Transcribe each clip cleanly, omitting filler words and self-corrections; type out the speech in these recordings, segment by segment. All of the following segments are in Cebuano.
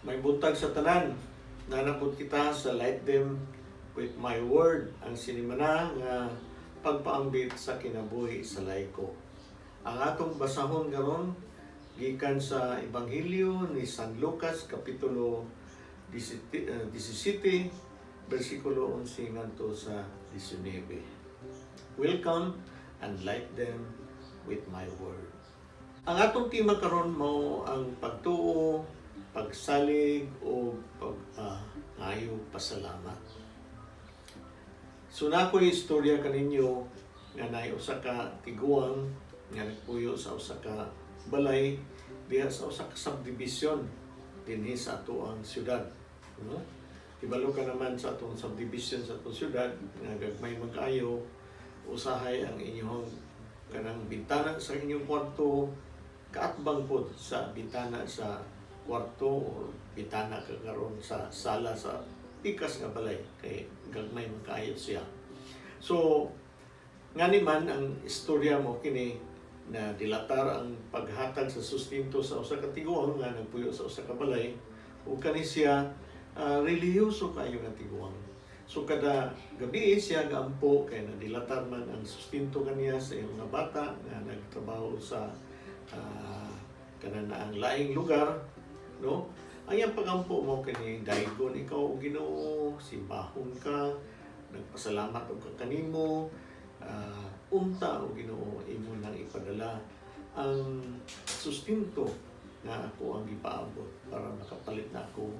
Maayong buntag sa tanan. Naa na pud kita sa Light Them with My Word, ang sinimana nga pagpaambit sa kinabuhi sa laiko. Ang atong basahon karon gikan sa Ebanghelyo ni San Lucas, kapitulo 17, bersikulo 11 ngadto sa 19. Welcome and light them with my word. Ang atong tema karon mao ang pagtuo, pagsalig o pag ngayo pasalamat. So naa ko'y istorya kaninyo nga naay usa ka tiguang nga nagpuyo sa usa ka balay diha sa usa ka subdivision dinhi sa atoang syudad. No? Ibalo ka naman sa atong subdivision sa atong syudad nga gagmay man kaayo, usahay ang inyong kanang bintana sa inyong kwarto kaatbang pod sa bintana sa kwarto o bintana ka karon sa sala sa pikas nga balay kay gagmay man kaayo siya. So ngani man ang istorya mo kini na dilatar ang paghatag sa sustento sa usa ka tiguang nga nagpuyo sa usa ka balay ug kani siya relihiyoso kaayo nga tiguang. So kada gabi siya gaampo kay nadilatar man ang sustento kaniya sa iyang mga bata nga nagtrabaho sa kanang ang laing lugar, no? Ang iyang pagampo mo kini: "Daygon ikaw o Ginoo, simbahon ka, nagpasalamat og ka kanimo, unta o Ginoo imo nang ipadala ang sustento nga ako ang gipaabot para makapalit na ako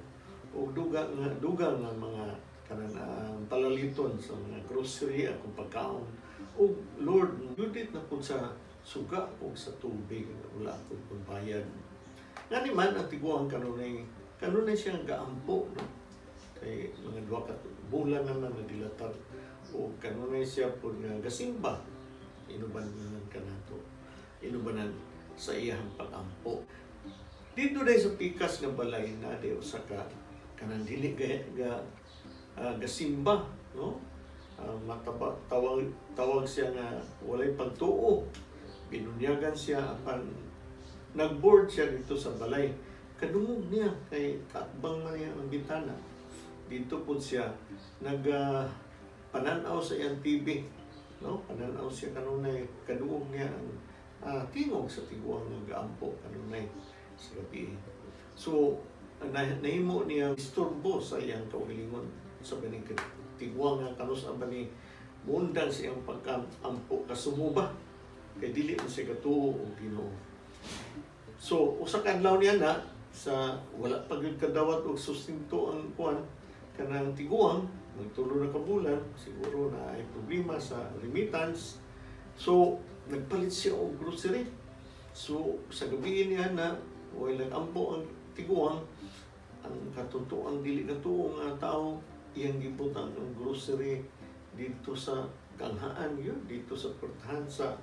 og dugang nga mga kanang ang palaliton sa mga grocery, akong pagkaon. O Lord, yudit na pud sa suga o sa tubig, wala akong pagbayad." Ngani man ang tiguang kanunay kanunay siyang gaampo, no? Kay mga 2 ka bulan naman na dilatar o kanunay siya pud nga gasimba, inuban man kanato, inubanan sa iyang pag-ampo. Dito dahil sa pikas nga balay na di usa ka kanang dili ga gasimba, no? Mataba, tawag tawag siya nga walay pagtuo. Binunyagan siya apan nagboard siya dito sa balay. Kadungog niya kay kaatbang man niya ang bintana. Dito pud siya nag pananaw sa iyang TV, no? Pananaw siya kanunay, kadungog niya ang tingog sa tiguang nga gaampo kanunay sa gabi. So nahimo niya istorbo sa iyang kaugalingon sa baning tiguang nga kanus ba ni muundang sa iyang pagkaampo kasumuba kay dili man siya katuo og Ginoo. So usa ka adlaw niya na sa wala pa gyud kadawat og sustento ang kuan kanang tiguang, magtulo na ka bulan siguro na ay problema sa remittance. So nagpalit siya og grocery. So sa gabi niya na way nag-ampo ang tiguang, ang katuntuang dili katuo nga tao, iyang gibutang ang grocery dito sa kanghaan yun dito sa portahan sa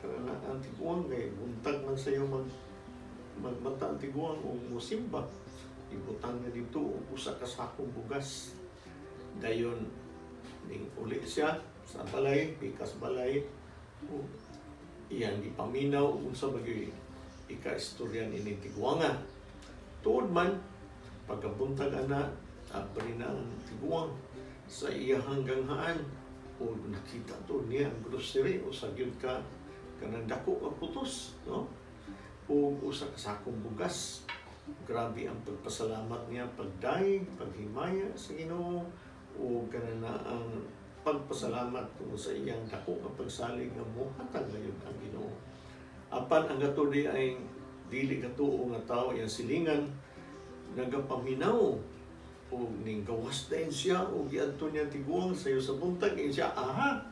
kanang ang tiguang kay buntag man sayo magmata ang tiguang o musimba. Ibutang niya dito og usa ka sakong bugas. Dayon ning uli siya sa balay, pikas balay, o iyang gipaminaw unsa ba gyud ika-istorya ni tiguanga. Tuod man, pagkabuntag ana, abri na ang tiguang sa iyahang ganghaan o nakita to niya ang grocery, usa gyud ka kanang dako nga putos, no, ug usa ka sakong bugas. Grabe ang pagpasalamat niya, pagdayeg, paghimaya sa Ginoo o kanang na ang pagpasalamat tungod sa iyang dako nga pagsalig nga mohatag ngayon ang Ginoo. Apan ang gato di ay dili katuo nga tao, iyang silingan, nagapaminaw o ning gawas dayon siya o giadto niya tiguang sayo sa buntag. Ingon siya, "Aha,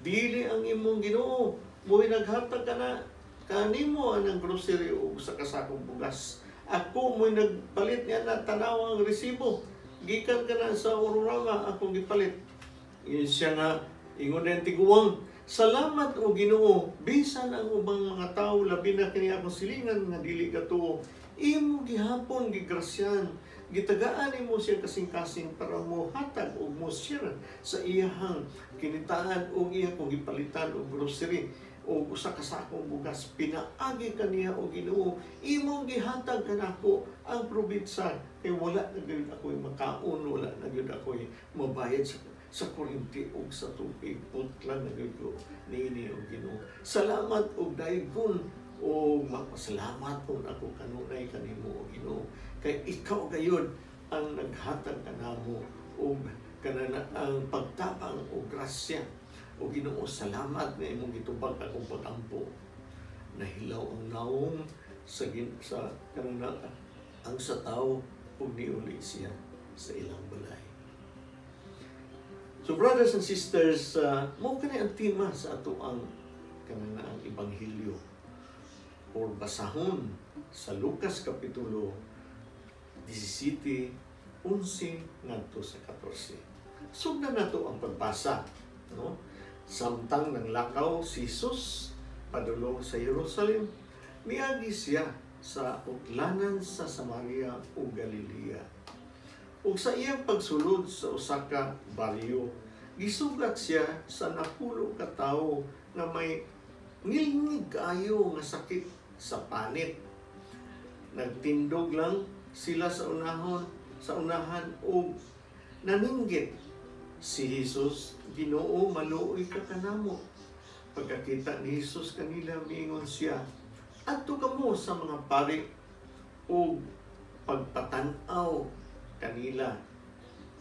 dili ang imong Ginoo mo'y naghatag ka na kanimo anang grocery o sa kasakong bugas. Ako mo'y nagpalit niya na, tanaw ang resibo, gikan ka na sa Aurorama akong gipalit." Ingon siya nga, ingon din tiguang, "Salamat o Ginoo, bisan ang ubang mga tao, labi na kini akong silingan nga dili katuo, imo gihapon gigrasyan, gitagaan nimo siya kasing-kasing para mo hatag og mo share sa iyahang kinitaan og iya kong gipalitan og grocery." o usa ka sakong bugas. Pinaagi kaniya, o Ginoo, imong gihatag kanako ang probitsa kay wala na gyud ako'y makaon, wala na gyud ako'y mabayad sa kuryente ug sa tubig. Putlan na gyud ko niini, o Ginoo. Salamat og daygon o mapasalamat pud ako kanunay kanimo, o Ginoo, kay ikaw gayud ang naghatag kanamo og kanana ang pagtabang o grasya. O Ginoo, salamat nga imong gitubag akong pagampo. Nahilaw ang nawong sa kanana ang sa tawo ug niuli siya sa ilang balay. So brothers and sisters, mao kani ang tema sa ato ang kanana ang ebanghelyo or basahon sa Lucas kapitulo 17, 11 ngadto sa 14. Sugdan nato ang pagbasa, no? Samtang nanglakaw si Jesus padulong sa Jerusalem, miagi siya sa utlanan sa Samaria ug Galilea. Ug sa iyang pagsulod sa usa ka baryo, gisugat siya sa napulo ka tawo nga may ngilngig kaayo nga sakit sa panit. Nagtindog lang sila sa unahan ug naninggit si Jesus, "Ginoo, maluoy ka kanamo." Pagkakita ni Jesus kanila, miingon siya, "Adto kamo sa mga pari ug pagpatan-aw kanila."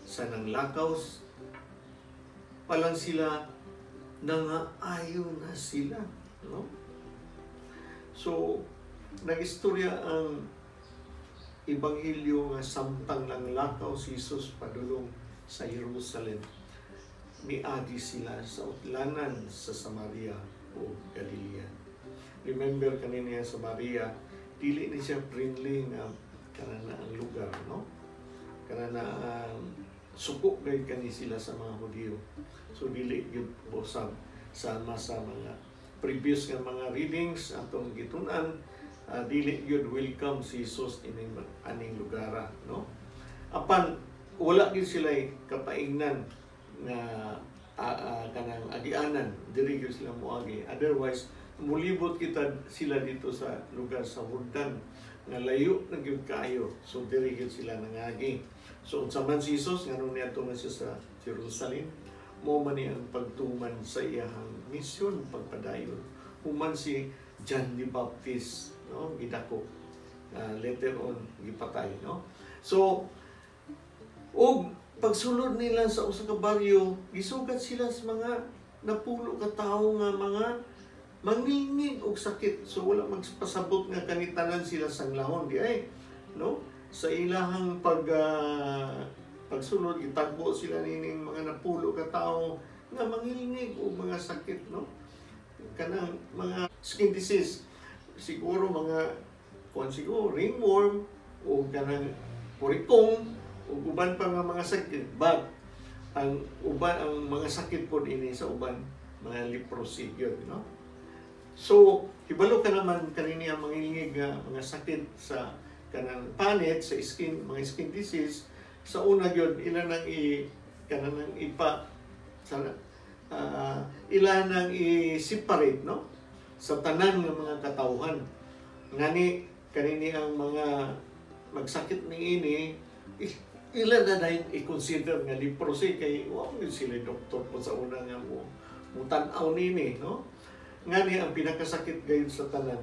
Sa nanglakaw pa lang sila, nangaayo na sila. No? So, nagistorya ang Ebanghelyo nga samtang nanglakaw si Jesus padulong sa Jerusalem, miagi sila sa utlanan sa Samaria o Galilea. Remember kanina, sa Samaria, dili ni siya friendly nga kanana ang lugar, no? Kanana ang suko gayud kani sila sa mga Hudiyo. So dili gyud usab sama sa mga previous nga mga readings atong gitun-an, dili gyud welcome si Jesus ining aning lugara, no? Apan wala gyud sila kapaingnan nga kanang agianan, diri gyud sila moagi. Otherwise mulibot kita sila dito sa lugar sa Jordan nga layo na gyud kaayo. So diri gyud sila nangagi. So unsa man si Jesus, nganong niadto man siya sa Jerusalem? Mo man ni ang pagtuman sa iyahang misyon, pagpadayon human si John the Baptist, no, gidako, later on gipatay, no? So ug pagsulod nila sa usa ka baryo, gisugat sila sa mga napulo ka tawo nga mga mangingig og sakit. So wala magpasabot nga kanitanan sila sanglahon di ay, no? Sa ilahang pagsulod, gitagbo sila nining mga napulo ka tawo nga mangingig og mga sakit, no? Kanang mga skin disease siguro, mga kuan siguro, ringworm o kanang kurikong ug uban pa nga mga sakit. But ang uban, ang mga sakit pod ini sa uban, mga leprosy gyud, no? So hibalo ka naman kanini ang mangingig nga mga sakit sa kanang panit, sa skin, mga skin disease. Sa una gyud ila nang i kanang nang ipa sa ila nang i-separate, no, sa tanan nga mga katawhan. Ngani kanini ang mga magsakit niini, ila na dayon i-consider nga leprosy kay wa gyud sila doktor po sa una nga mo mutan-aw nini, no? Ngani ang pinakasakit gayud sa tanan,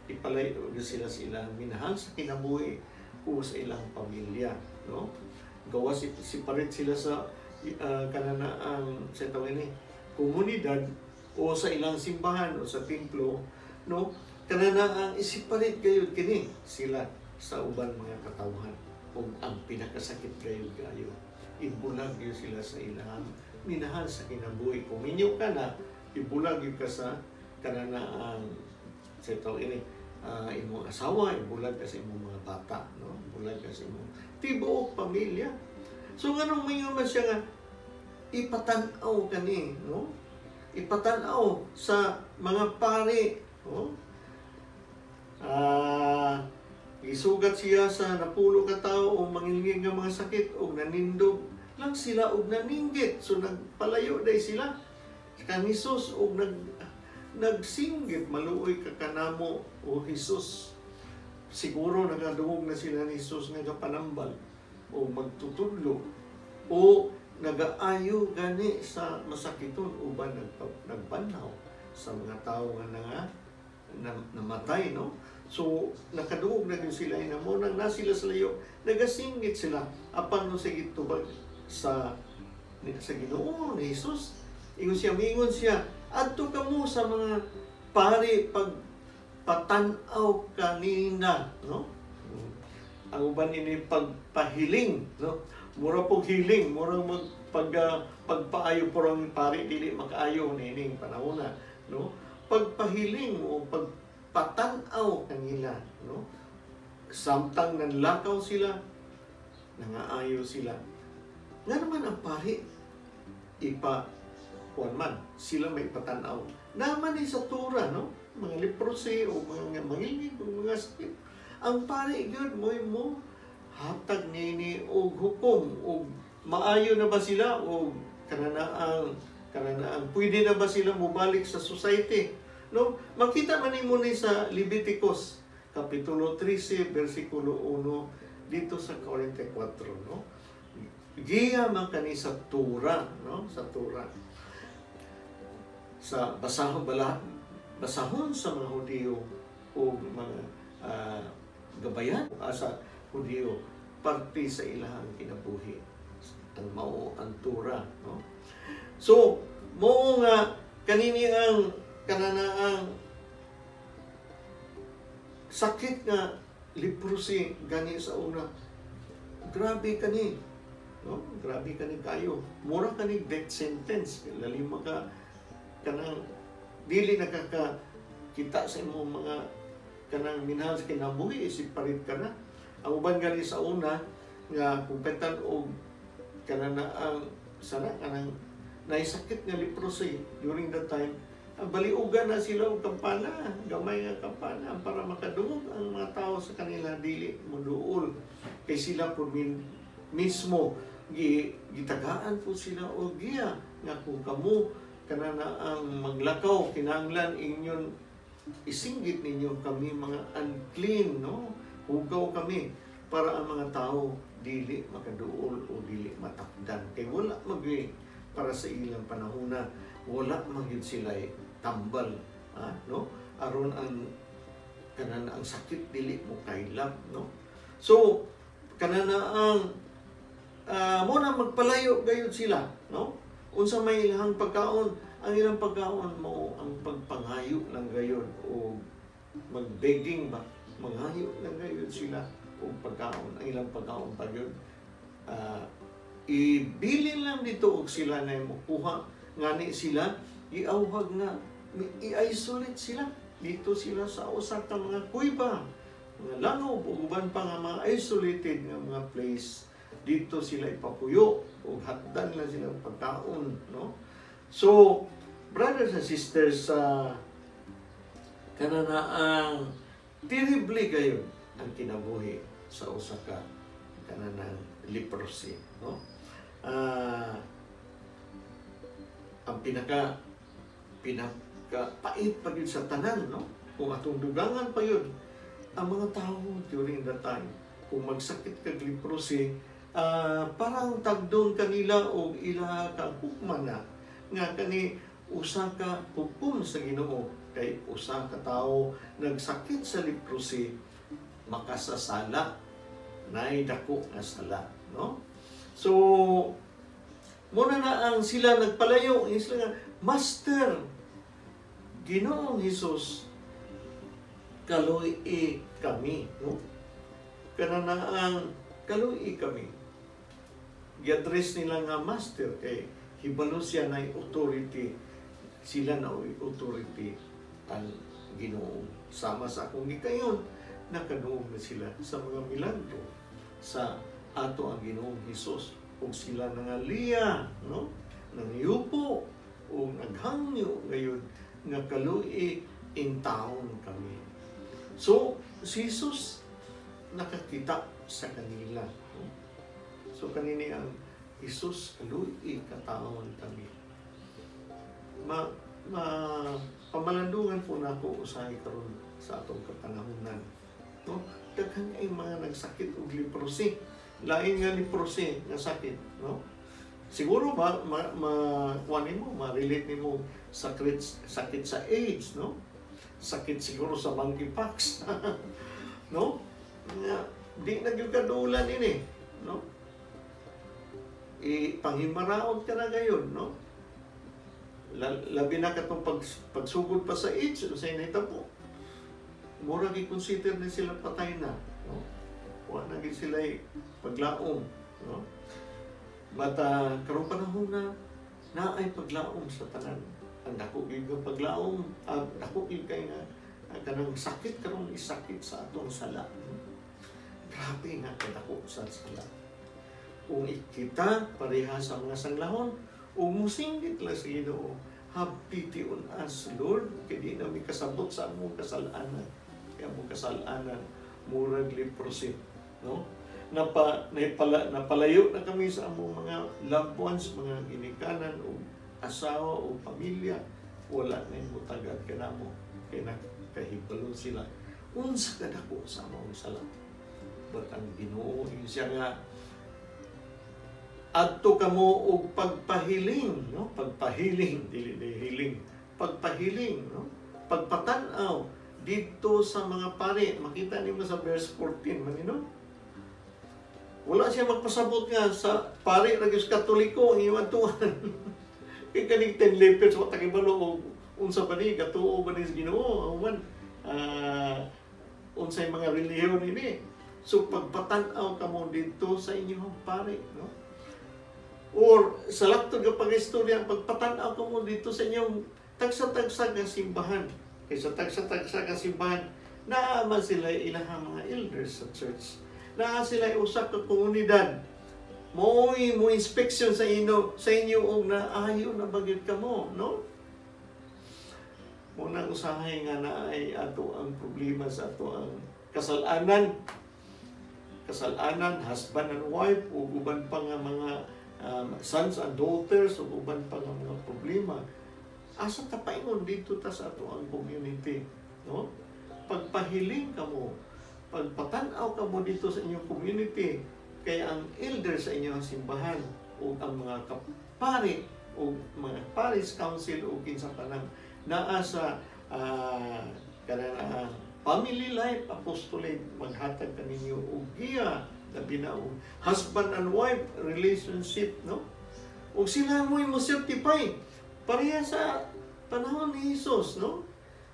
ipalayo gyud sila sa ilang minahal sa kinabuhi o sa ilang pamilya, no? Gawas separate sila sa kanana ang sa tawag ni komunidad o sa ilang simbahan o sa templo, no? Kanana ang i-separate gayud kini sila sa uban mga katawhan. Ug ang pinakasakit gayud kayo, ibulag gyud sila sa ilang minahal sa kinabuhi. Kung minyo ka na, ibulag gyud ka sa kanana ang sa tawag ini imong asawa, ibulag ka sa imong mga bata, no? Ibulag ka sa imong tibuok pamilya. So nganong mayon man siya nga ipatan-aw kani, no? Ipatan-aw sa mga pari, no? Gisugat siya sa napulo ka tawo o mangilngig nga mga sakit og nanindog lang sila og naninggit. So nagpalayo day sila kan Jesus og nag Nagsinggit, "Maluoy ka kanamo, o Jesus." Siguro nakadungog na sila ni Jesus nga panambal o magtutudlo o nagaayo gani sa masakiton uban nagbanhaw sa mga tao nga namatay, no? So nakadungog na gyud sila ina mo nang na sila sa layo, nagasinggit sila. Apan no sige tubag sa Ginoo ni Jesus, ingon siya, mingon siya, "Adto kamo sa mga pari pag patan-aw kanina," no? Ang uban ini pagpahiling, no? Mura pog healing, mura mag pag pagpaayo po ang pari dili makaayo niining panahon na, no? Pagpahiling o pagpatan-aw kanila, no? Samtang nanlakaw sila, nangaayo sila. Nga naman ang pari ipa kuan man sila may patanaw naman ni sa tura, no? Mga leprosy o mga mangilngig o mga sakit, ang pari gyud mo'y mo hatag nini og hukom og maayo na ba sila o kananaang pwede na ba sila mobalik sa society, no? Makita man nimo ni sa Leviticus kapitulo 13 bersikulo 1 dito sa 44, no? Giya man kani sa Tura, no? Sa Tura, sa basahon bala, basahon sa mga Hudiyo o mga gabayan sa Hudiyo, parte sa ilahang kinabuhi ang mao ang Tura, no? So mao nga kanini ang kananaang sakit nga leprosy gani sa una, grabe kani, no? Grabe kani kayo, mura kani death sentence. Lalima ka kanang dili nakakakita sa imong mga kanang minahal sa kinabuhi, isip parit ka na. Ang uban gani sa una nga kumpetan og kanana ang sana kanang naisakit nga leprosy during that time, ang baliugan na sila og kampana, gamay nga kampana, para makadungog ang mga tao sa kanila, dili moduol kay sila pud mismo gitagaan po sila og giya nga kung kamo kanana ang maglakaw, kinahanglan inyon isinggit ninyo, "Kami mga unclean," no? "Hugaw kami," para ang mga tao dili makaduol o dili matakdan kay wala magyud para sa ilang panahona, wala magyud sila tambal, ha, no? Aron ang kanan ang sakit dili mo kaylap, no? So kanana ang mo na magpalayo gayud sila, no? Unsa may ilang pagkaon? Ang ilang pagkaon mo ang pagpangayo lang gayud o magbegging ba, mangayo lang gayud sila og pagkaon. Ang ilang pagkaon pa gyud ibilin lang dito og sila na mokuha. Ngani sila iawhag nga i-isolate sila dito sila sa usa ka mga kuweba, mga langob ug uban pa nga mga isolated nga mga place. Dito sila ipapuyo ug hatdan lang sila og pagkaon, no? So brothers and sisters, sa kananaang terribly kayo ang kinabuhi sa usa ka kananang leprosy, no? Ang pinaka pinaka pait pa gyud sa tanan, no, kung atong dugangan pa yun ang mga tao during that time, kung magsakit kag leprosy, parang tagdon kanila og ila ka hukman na nga kani usa ka hukom sa Ginoo kay usa ka tawo nagsakit sa leprosy, makasasala, nay dako nga sala, no? So muna na ang sila nagpalayo, sila nga, "Master, Ginoong Hesus, kaluy kami," no? Kana ang "Kaluy kami." Gi-address nila nga master kay hibalo siya na authority sila, na authority ang Ginoo. Sama sa akong gikayon, nakadungog na sila sa mga milagro sa ato ang Ginoong Hesus ug sila nangaliya, no? Nangyupo ug naghangyo gayud nga kaluy in town kami. So si Jesus nakakita sa kanila, no? So kanini ang "Jesus, kaluy kataon kami." Ma ma Pamalandungan po nako usahay karon sa atong kapanahonan. No? Daghan ay mga nagsakit og leprosy. Lain nga leprosy nga sakit, no? Siguro ba ma, ma kuan nimo, ma-relate nimo sakit sakit sa AIDS, no? Sakit siguro sa monkeypox. No? Nga di na gyud kadulan ini, no? I panghimaraot ka na gayon, no? Labi na katong pagsugod pa sa AIDS, unsay nahitabo? Mura gi-consider ni sila patay na, no? Wa na gid sila paglaom, no? But karong panahon na naay paglaom sa tanan. Ang dako gyud nga paglaom, ang dako gyud kay nga ang kanang sakit karon isakit sa atong sala. No? Grabe nga kadako sa sala. Kung kita pareha sa mga sanglahon, ug musinggit lang sa Ginoo, "Have pity on us, Lord," kay di na mi kasabot sa among kasalanan. Kay among kasalanan murag leprosy, no? Napalayo na kami sa among mga loved ones, mga ginikanan o asawa o pamilya, wala na yung mutagad kanamo kay nakahibalo sila unsa kadako sa among sala. But ang Ginoo, yun siya nga, "Adto kamo og pagpahiling," no? Pagpahiling, dili ni hiling, pagpahiling, no? Pagpatan-aw dito sa mga pari. Makita nimo sa verse 14 man, no? Wala siya magpasabot nga sa pari ra gyud Katoliko ang iyong adtuan. Kay kaning 10 lepers, wa ta kibalo og unsa ba ni, gatuo ba ni sa Ginoo, man unsay mga relihiyon ini. So pagpatan-aw kamo dito sa inyong pari, no? Or sa laktod nga pag-istorya, pagpatan-aw kamo dito sa inyong tagsa-tagsa nga simbahan. Kay sa tagsa-tagsa nga simbahan, naa man sila ilahang mga elders sa church. Naa sila usa ka komunidad. Mo'y mo inspection sa inyo og naayo na ba gyud kamo, no? Muna usahay nga naay ato ang problema sa ato ang kasalanan. Kasalanan, husband and wife, ug uban pa nga mga sons and daughters, ug uban pa nga mga problema. Asa ta paingon? Dito ta sa ato ang community, no? Pagpahiling kamo, pagpatan-aw kamo dito sa inyong community, kay ang elder sa inyong simbahan o ang mga kapari o mga parish council o kinsa pa nang naa sa kanang family life apostolate, maghatag kaninyo og giya, labi na og husband and wife relationship, no? Ug sila mo'y mo certify pareha sa panahon ni Jesus, no?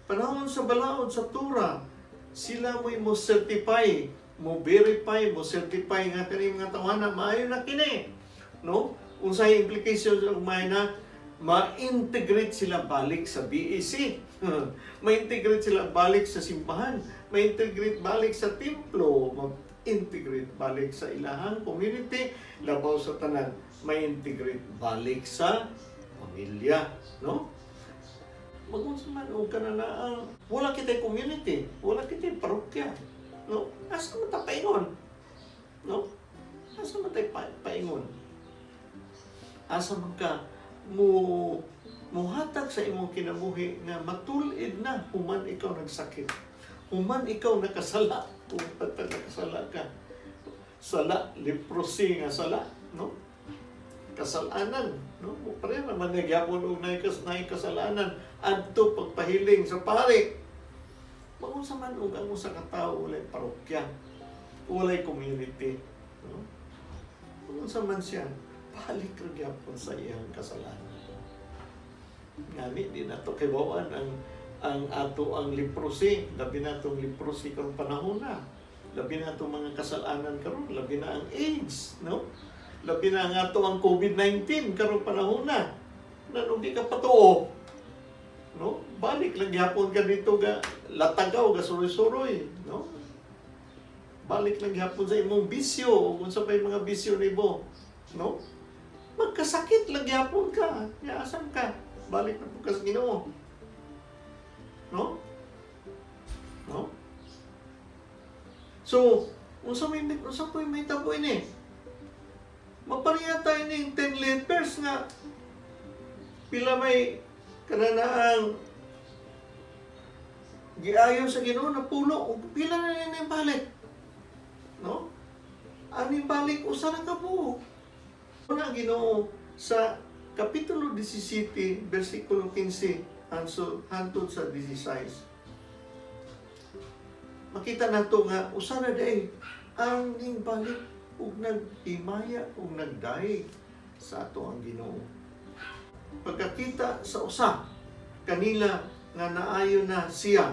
Panahon sa balaod sa Torah, sila mo'y mo certify, mo verify, mo certify nga kani mga tawana maayo na kini, no? Unsay implications og maayo na? Ma-integrate sila balik sa BAC, ma-integrate sila balik sa simbahan, ma-integrate balik sa templo, ma-integrate balik sa ilahang community, labaw sa tanan, ma-integrate balik sa pamilya, no? Magunsa man og kana na ang wala kitay community, wala kitay parokya, no? Asa man ta paingon? No? Asa man tay paingon? Asa man ka mo muhatag sa imong kinabuhi nga matul-id na human ikaw nagsakit? Human ikaw nakasala, kung nakasala ka. Sala, leprosy nga sala, no? Kasalanan, no? Pareha naman nagyapon og nay kasalanan adto pagpahiling sa pari. Maunsa man og ang usa ka tawo walay parokya, walay community, no? Unsa man siya, balik ra gyapon sa iyang kasalanan. Ngani di nato kibaw-an ang ato ang leprosy, labi na atong leprosy karong panahon na. Labi na atong mga kasalanan karon, labi na ang AIDS, no? Labi na ang ato ang COVID-19 karong panahon na. Nanong di ka patuo, no? Balik lang gyapon ka dito ga latagaw, ga suroy-suroy, no? Balik lang gyapon sa imong bisyo, o kung sa pa'y mga bisyo nimo, no? Magkasakit lang gyapon ka. Ya, asam ka? Balik na po ka sa Ginoo. No? No? So, unsa po may tabo ini? Mapareha tayo ning 10 lepers nga pila may kananaang Giayo sa Ginoo, napulo, ug pila na niya balik, no? Ang balik, usa na ka buok. Una Ginoo sa Kapitulo 17, versikulo 15 hantod sa 16. Makita nato nga usa na day ang balik ug naghimaya ug nagdayeg sa ato ang Ginoo. Pagkakita sa usa kanila nga naayo na siya,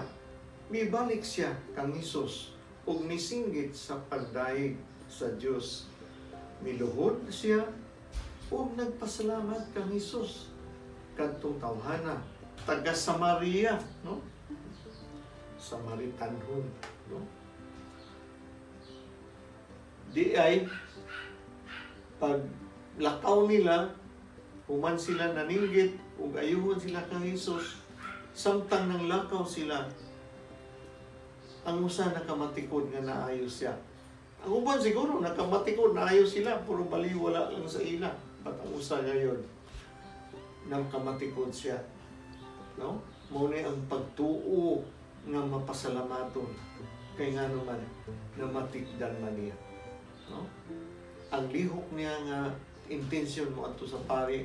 mibalik siya kang Hesus ug misinggit sa pagdayeg sa Dios. Miluhod siya ug nagpasalamat kang Hesus kadtong tawhana taga Samaria, no? Samaritanhon, no? Di ay pag lakaw nila, human sila naninggit ug ayuhon sila kang Hesus, samtang nang lakaw sila, ang usa nakamatikod nga naayo siya. Ang uban siguro nakamatikod naayo sila, puro baliwala lang sa ila. But ang usa ngayon, nakamatikod siya, no? Mao ni ang pagtuo nga mapasalamaton kay ngano man namatikdan man niya, no? Ang lihok niya nga intensyon mo adto sa pari,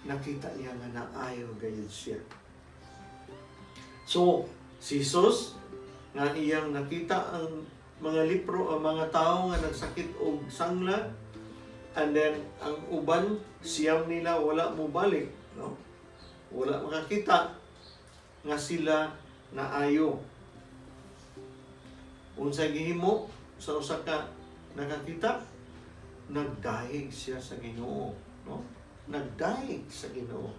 nakita niya nga naayo gayud siya. So, si Jesus nga iyang nakita ang mga lepro, ang mga tao nga nagsakit og sangla, and then ang uban siyam nila wala mo balik, no? Wala makakita nga sila naayo. Unsay gihimo sa usa ka nakakita? Nagdayeg siya sa Ginoo, no? Nagdayeg sa Ginoo.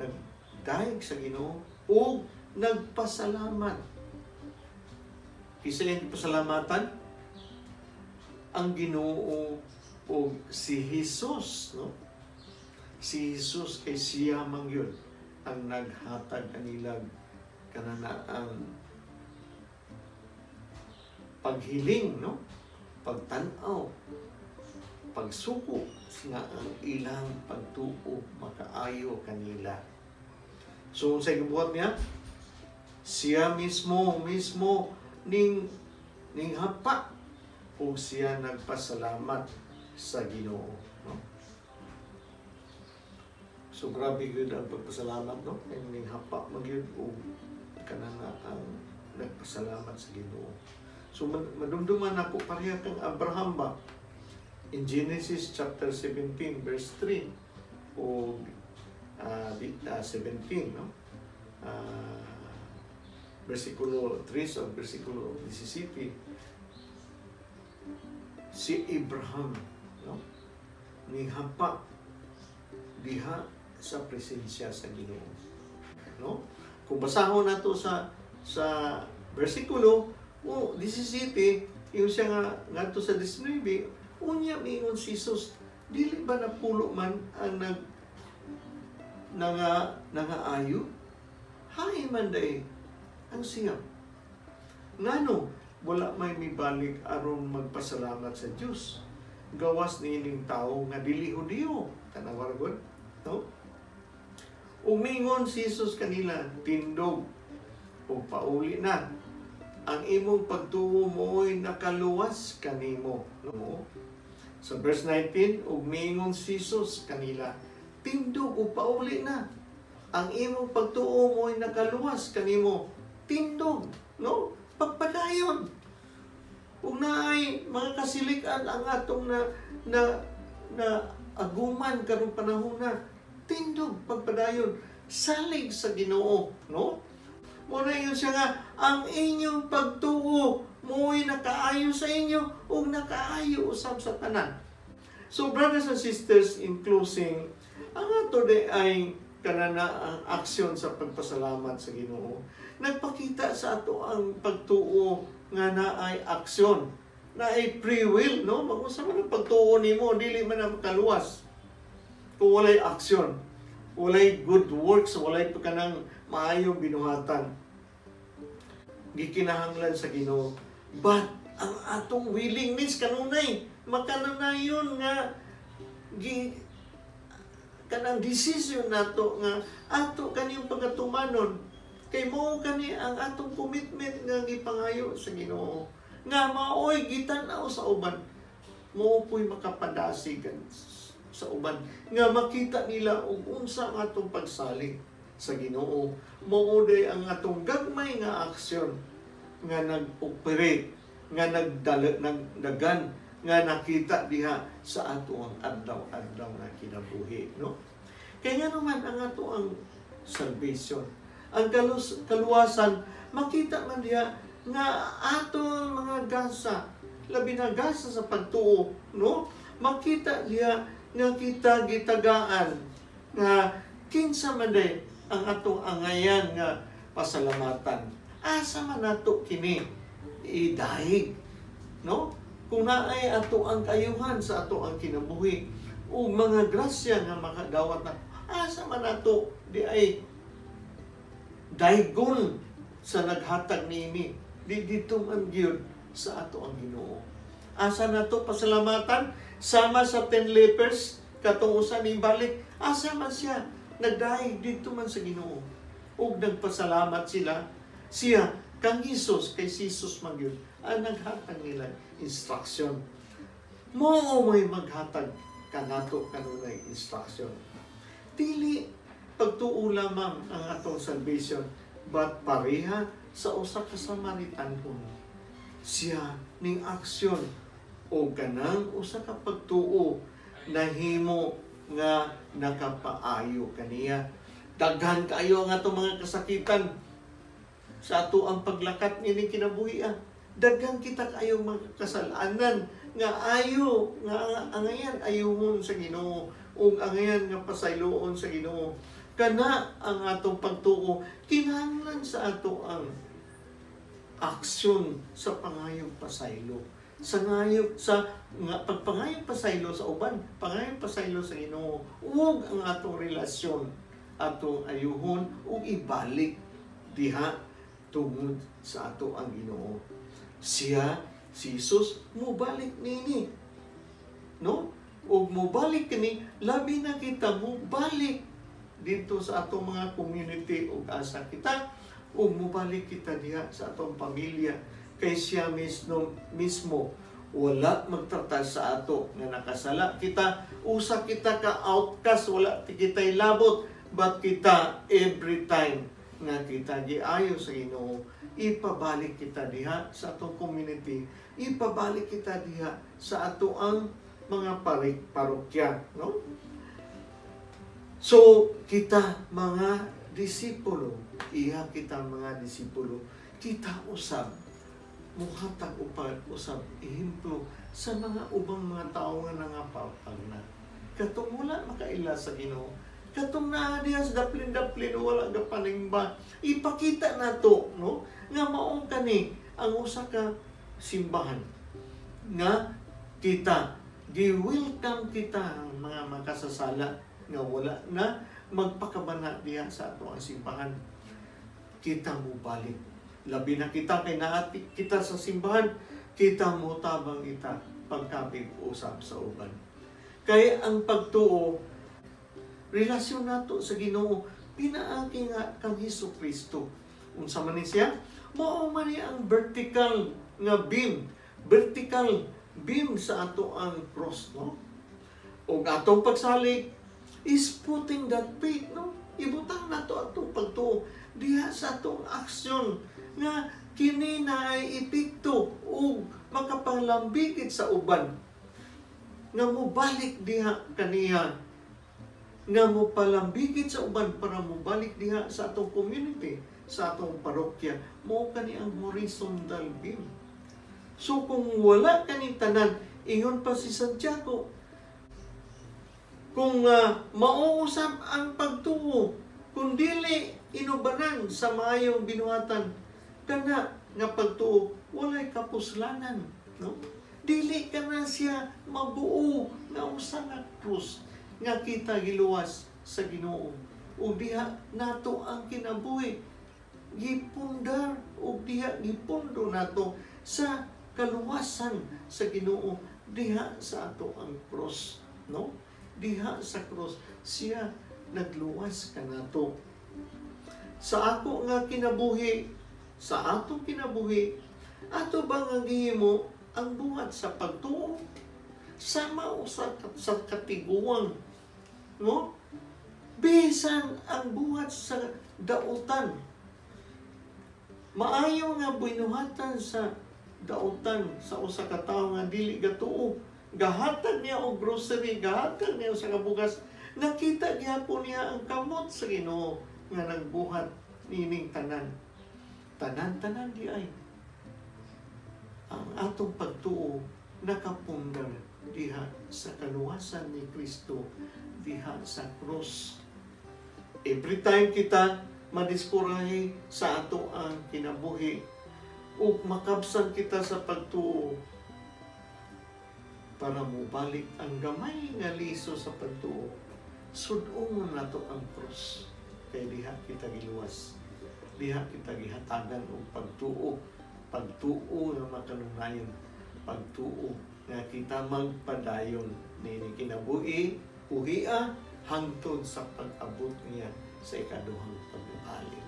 Nagdayeg sa Ginoo ug nagpasalamat. Kinsa iyang gipasalamatan? Ang Ginoo ug si Jesus, no? Si Jesus kay siya man gyud ang naghatag kanila kanana ang paghiling, no? Pagtan-aw, pagsuko nga ang ilang pagtuo makaayo kanila. So unsay gibuhat niya? Siya mismo mismo ning ning hapa ug siya nagpasalamat sa Ginoo, no? So grabe gyud ang pagpasalamat, no? Kay ning hapa man gyud ug kanang ang nagpasalamat sa Ginoo. So madumduman nako pareha kang Abraham ba? In Genesis chapter 17 verse 3 o 17, no? Versikulo 3 o versikulo 17, si Abraham, no, nihapa diha sa presensya sa Ginoo, no? Kung basahon nato sa versikulo o 17, yung siya nga ngadto sa 19, unya miingon si Jesus, dili ba napulo man ang nag nanga nangaayo? Hain man day ang siyam? Ngano wala may mibalik aron magpasalamat sa Dios gawas niining tawo nga dili Hudiyo? Tanawa ra gud, no? Ug miingon si Jesus kanila, tindog ug pauli na, ang imong pagtuo mooy nakaluwas kanimo, no? Sa verse 19, ug miingon si Jesus kanila, tindog ug pauli na, ang imong pagtuo mooy nakaluwas kanimo. Tindog, no? Pagpadayon. Ug naay mga kasilikan ang atong na na na aguman karong panahon na, tindog, pagpadayon, salig sa Ginoo, no? Mo na yun siya nga ang inyong pagtuo mo'y nakaayo sa inyo ug nakaayo usab sa tanan. So brothers and sisters, in closing, ang ato di ay kanana ang aksyon sa pagpasalamat sa Ginoo. Nagpakita sa ato ang pagtuo nga naay aksyon, naay free will, no? Mag-usa man ang pagtuo nimo, dili man ang makaluwas kung walay aksyon, walay good works, walay pa kanang maayong binuhatan. Gikinahanglan sa Ginoo. But ang atong willingness kanunay, makanunayon nga gi kanang decision nato nga ato kaniyong pagatumanon, kay mao kani ang atong commitment nga gipangayo sa Ginoo nga maoy gitan-aw sa uban, mao po'y makapadasig sa uban nga makita nila og unsa ang atong pagsalig sa Ginoo. Mao day ang atong gagmay nga aksyon nga nag-operate, nga nagdala, nagdagan, nga nakita diha sa ato ang adlaw-adlaw nga kinabuhi, no? Kaya nga naman ang ato ang salvation, ang kaluwasan, makita man diha nga ato ang mga gasa, labi na gasa sa pagtuo, no? Makita diha nga kita gitagaan nga kinsa man day ang atong angayan nga pasalamatan. Asa man nato kini idahig, no? Kung naay ato ang kayuhan sa ato ang kinabuhi o mga grasya nga makadawat na, asa man nato di ay daygon sa naghatag niini? Di dito man gyud sa ato ang Ginoo. Asa nato pasalamatan? Sama sa 10 lepers, katong usa ning balik, asa man siya nagdahig? Dito man sa Ginoo ug nagpasalamat sila siya kang Hesus, kay si Jesus man gyud ang naghatag nila instruction. Mao may maghatag kanato kanunay instruction. Dili pagtuo lamang ang atong salvation, but pareha sa usa ka Samaritanhon, siya ning aksyon o kanang usa ka pagtuo nahimo nga nakapaayo kaniya. Daghan kaayo ang atong mga kasakitan sa ato ang paglakat nining kinabuhi. Daghan kita kaayo mga kasalanan nga ayo nga angayan ayuhon sa Ginoo ug angayan nga pasayloon sa Ginoo. Kana ang atong pagtuo kinahanglan sa ato ang aksyon sa pangayong pasaylo, sa ngayo sa nga pagpangayong pasaylo sa uban, pangayong pasaylo sa Ginoo, ug ang atong relasyon atong ayuhon ug ibalik diha tungod sa ato ang Ginoo. Siya, si Jesus, mubalik nini, no? Ug mubalik kini, labi na kita mubalik dito sa atong mga community ug asa kita, ug mubalik kita diha sa atong pamilya, kay siya mismo mismo wala magtratar sa ato nga nakasala kita, usa kita ka outcast, wala kita labot, but kita every time nga kita giayo sa Ginoo, ipabalik kita diha sa atong community, ipabalik kita diha sa ato ang mga parokya, no? So kita mga disipulo, iya kita mga disipulo, kita usab muhatag upang usab ehemplo sa mga ubang mga tao nga nangapalpag na, katong wala makaila sa Ginoo, katong naa diha sa daplin-daplin, wala gapanimba. Ipakita nato, no, nga maong kani ang usa ka simbahan nga kita gi-welcome kita ang mga makasasala nga wala na magpakabana diha sa ato ang simbahan. Kita mo balik, labi na kita kay naati kita sa simbahan, kita mo tabang ita pagkapig usab sa uban, kay ang pagtuo, relasyon nato sa Ginoo pinaagi nga kang Hesus Kristo. Unsa man ni siya? Mao man ni ang vertical nga beam, vertical beam sa ato ang cross, no? Ug atong pagsalig is putting that faith, no? Ibutang nato atong pagtuo diha sa atong aksyon nga kini na ay epekto ug makapalambigit sa uban nga mobalik diha kaniya, nga mopalambigit sa uban para mobalik diha sa atong community, sa atong parokya. Mao kani ang horizontal beam. So kung wala kani tanan, ingon pa si Santiago, kung mauusap ang pagtuo kung dili inubanan sa maayong binuhatan, kana nga pagtuo walay kapuslanan, no? Dili kana siya mabuo nga usa nga krus nga kita giluwas sa Ginoo ug diha nato ang kinabuhi gipundar ug diha gipundo nato sa kaluwasan sa Ginoo diha sa ato ang cross, no? diha sa krus. Siya nagluwas kanato. Sa ako nga kinabuhi, sa atong kinabuhi, ato ba nga gihimo ang buhat sa pagtuo? Sama o sa katiguang, no? Bisan ang buhat sa dautan. Maayo nga binuhatan sa dautan sa usa ka tawo nga dili gatuo. Gahatag niya og grocery, gahatag niya sa kabugas. Nakita gyapon niya ang kamot sa Ginoo nga nagbuhat nining tanan. Tanan-tanan di ay. Ang atong pagtuo nakapundar diha sa kaluwasan ni Kristo diha sa krus. Every time kita madiskurahe sa ato ang kinabuhi ug makabsan kita sa pagtuo, para mobalik ang gamay nga liso sa pagtuo, sud-ongon nato ang krus, kay diha kita giluwas, diha kita gihatagan og pagtuo, pagtuo nga makanunayon, pagtuo nga kita magpadayon nini kinabuhi buhia hangtod sa pag-abot niya sa ikaduhang pagbalik.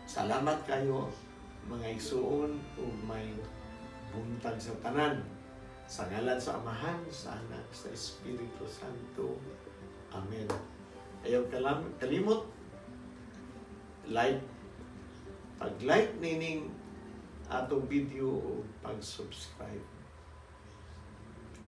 Salamat kayo, mga igsuon, ug may buntag sa tanan. Sa ngalan sa Amahan, sa Anak, sa Espiritu Santo. Amen. Ayaw kalimot, like, pag-like nining atong video o pag-subscribe.